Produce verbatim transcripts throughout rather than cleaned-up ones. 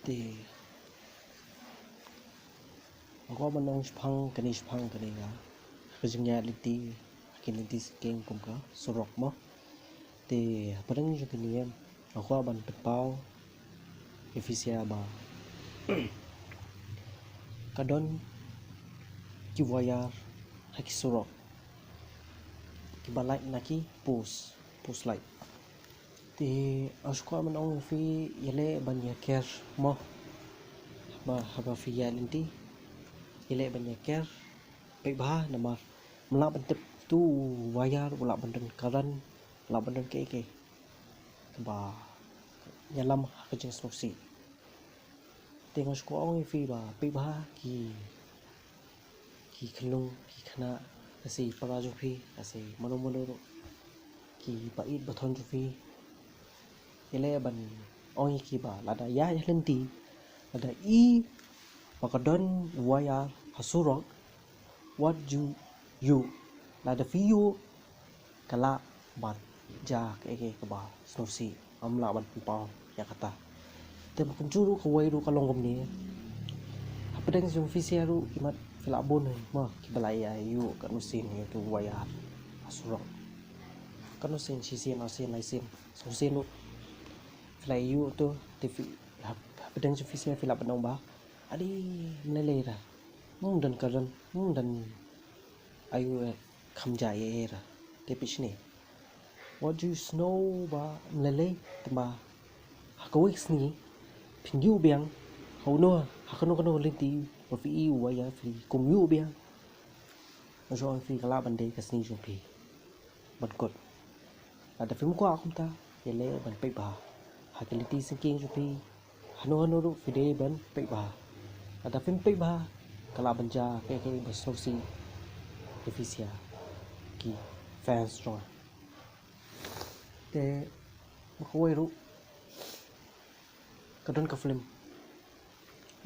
Te nga kwah ban ong shaphang kane, shaphang kane ka, ka jingïaid lynti ha ki lynti syngkien kum ka surok mo. Te hapdeng jong kane nga kwah ban pynpaw ïa phi sha ba ka don ki wire ha ki surok kiba lait na ki post, post light. Te nga shu kwah ban ong ïa phi, ïaleh ban ïaker mo. Haba, haba phi ïaid lynti, ïaleh ban ïaker, peit bha namar ym lah ban tip utu u wire u lah ban don current, u lah ban don kaei kaei kaba ïalam ha ka jingsngewsih. Te nga shu kwah ong ïa phi ba peit bha ki, ki khynnah, ki khynnah, ka sei para jong phi, ka sei mano mano ruh, kiba ïeit ba thon jong phi. Ïaleh ban ong ïa ki ba lada ïaid lynti, lada i ba ka don wire ha surok, wat ju ïuh. Lada phi ïuh, ka lah ban jia kaei kaei kaba sngewsih, ngam lah ban pynpaw ïa kata. Te ba kumjuh ruh kawei ruh ka long kumne. Hapdeng jong phi sha ruh imat phi lah bun hi mo kiba la ïa ïuh katno sien ïa utu u wire ha surok. Katno sien, shisien, arsien, laisien, sngewsien ruh phi la ïa ïuh utu. Te phi, hap-, hapdeng jong phi sha phi lah ban ong ba, ade, ym lei lei ra, ym don current, ym don aïu, eh, kham jia ei ei ra. Te phi shne, wat ju sngew ba ym lei lei, tangba ha kawei ka sngi phin ïuh biang, ha uno, ha kano kano ka lynti ba phi ïoh wire phi kum ïuh biang. Nga shu ong ïa phi ka lah ban dei ka sngi jong phi ban kut. Lada phim kwah kumta, ïaleh ban peit bha ha ki lynti syngkien jong phi. Hano hano ruh phi dei ban peit bha. Lada phim peit bha, ka lah ban jia kaei kaei ba sngewsih ïa phi sha ki fans jong nga. Te ba kawei ruh, ka don ka film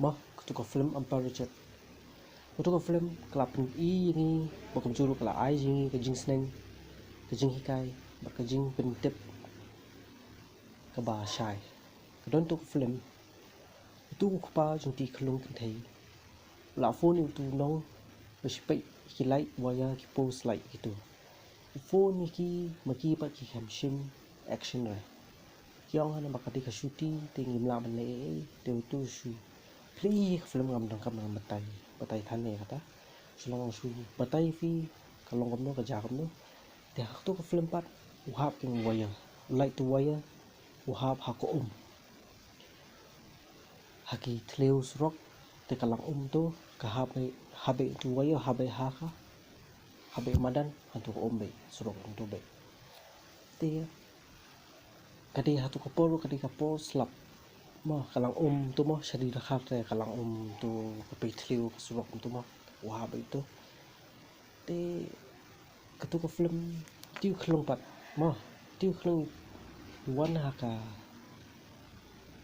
mo, katu ka film Umpire Richard. Katu ka film ka la pyni ïa ngi ba kumjuh ruh ka la ai ïa ngi ka jingsneng, ka jinghikai bad ka jingpyntip kaba shai. Ka don tu ka film, utu u kpa jong uti u khyllung kynthei u la phone ïa utu u nong ba shu peit ïa ki light wire, ki post light kitu. U phone ïa ki, ma ki pat ki kham shim action re. Ki ong hana ba ka dei ka shuti te ngim lah ban leh ei ei. Te utu shu plie ïa ka film, ngam dang, kam dang batai, batai than ïa kata. Shu long shu batai ïa phi ka long kumno, ka jia kumno. Te ha katu ka film pat u hap ïa u wire, u light, utu u wire u hap ha ka um. Ha ki thliew surok, te ka lang um tu ka hap beit, hap beit utu u wire, hap beit ha ka, hap beit madan, hangtu ka um beit, surok hangtu beit. Te ka dei hatu ka por, ka dei ka por slap mo, ka lang um tu mo, shadien dkhar te ka lang um tu, ka pyrthei thliew ka surok tu mo, u hap beit tu. Te katu ka film, uti u khyllung pat mo, uti u khyllung i wan ha ka,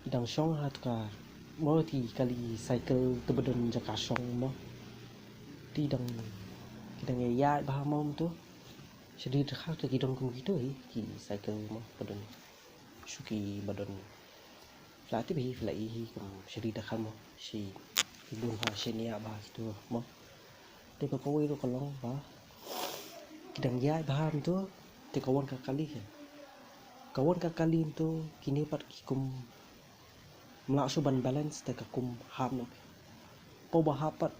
i dang shong ha tu ka mo, uti kali cycle te ba don jaka shong mo. Uti dang, ki dang ïaid bha mo tu. Shadien dkhar te ki don kum kitu hi ki cycle mo, ba don shuki, ba don, phi la tip hi, phi la i hi kum shadien dkhar mo, shi ki bun bha, shi nia bha kitu mo. Te ka kawei ruh ka long ba ki dang ïaid bha mo tu, te ka wan ka kali, ka wan ka kali mo tu, kine pat ki kum ym lah shuh ban balance te ka kum hap noh. Poi ba hap pat,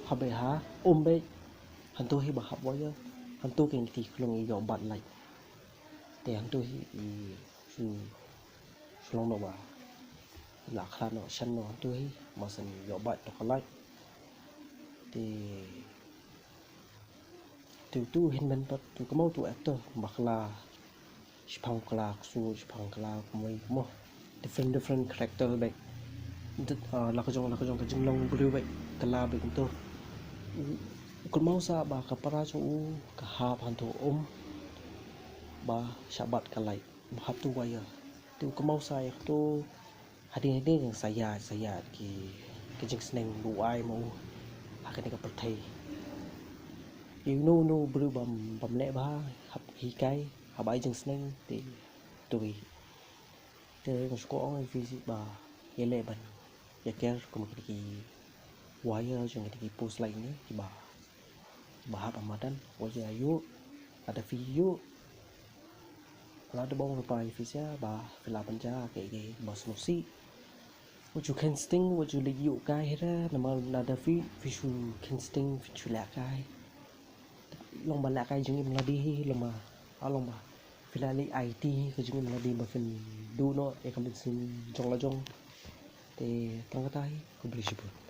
hap beit ha um beit, hangtu hi ba hap wire, hangtu kine ki khyllung i ïoh bat light. Te hangtu hi i shu, shu long noh ba i la khlad noh, shen noh hangtu hi, ba shen ïoh bat noh ka light. Te te utu u hynmen pat, utu ka mo, utu u actor ba kylla shaphang kylla ksuid, shaphang kylla kumwei mo, different different character beit. Dei, ah, la ka jong, la ka jong ka jinglong briew beit, kylla beit utu. U, u kynmaw sa ba ka para jong u ka hap hangtu um ba shah bat ka light, ba hap tu wire. Te u kynmaw sa ïa katu, hadien hadien sa ïaid, sa ïaid ki, ki jingsneng ba u ai ma u ha kane ka pyrthei. Ïa uno uno u briew bym, bym leh bha, hap hikai, hap ai jingsneng, te tu hi. Te nga shu kwah ong ïa phi ba ïaleh ban ïaker kum kita ki wire jong kita ki post light ne kiba, kiba hap ha madan. Wat ïa ïoh, lada phi ïoh, lada ba ong lypa ïa phi sha ba phi lah ban jia kaei kaei ba sngewsih. Wat ju kheiñ sting, wat ju leit ïuh kai hi re, namar lada phi, phi shu kheiñ sting, phi shu leh kai, long ba leh kai jingim lade hi, long ba, ah, long ba phi lah leit aiti ka jingim lade ba phin duh noh ïa ka mynsiem jong la jong. Te tang kata hi, khublei shibun.